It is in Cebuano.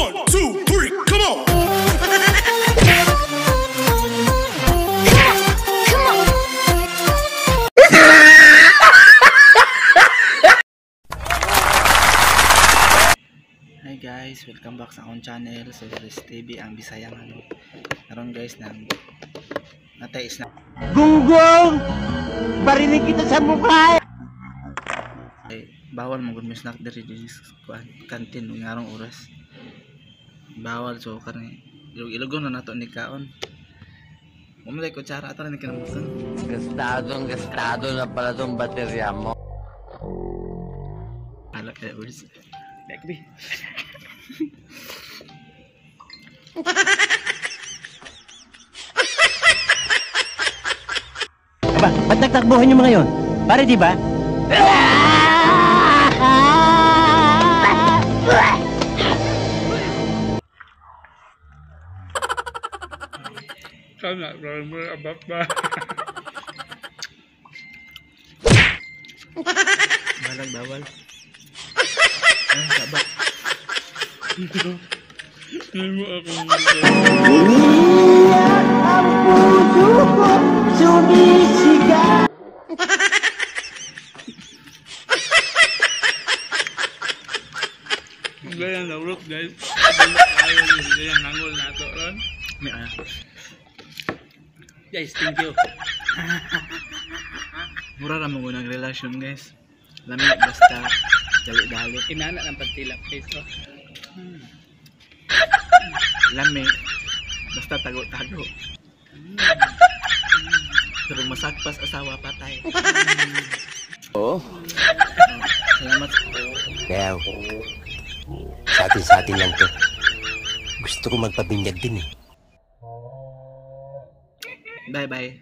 1, 2, 3, come on! Come on. Hi guys, welcome back sa akong channel, sa Riz TV, ang Bisayang ano. Karon guys, nang natay is na Gunggong! Barinig kita sa mukha! Ay, bawal mo gud mo snack diri diri sa kuan kantin ug ngarong oras. Bawal, so karon ilog-ilogon na nato ni kaon. Mo kutsara ato ni kinabutan. Gastadong gastado na pala tong baterya mo. Ala kay words. Dekbi. Aba, ba't nagtakbuhan yung mga yon? Pare, di ba? Kana bro mo abap ba. Balag bawal. Ay, saba. Hindi mo ako. Umiyak ang puso ko, sumisigaw. Ganyan na urok guys. Ganyan nangol na to ron. May ah. Guys, thank you. Mura ra mo nang relasyon guys. Lami basta dali-dali. Inana ng pagtilap guys. Oh. Lami basta tago-tago. Pero masakpas asawa patay. Oo. Salamat. Kaya, sa atin lang to. Gusto ko magpabinyag din eh. Bye bye.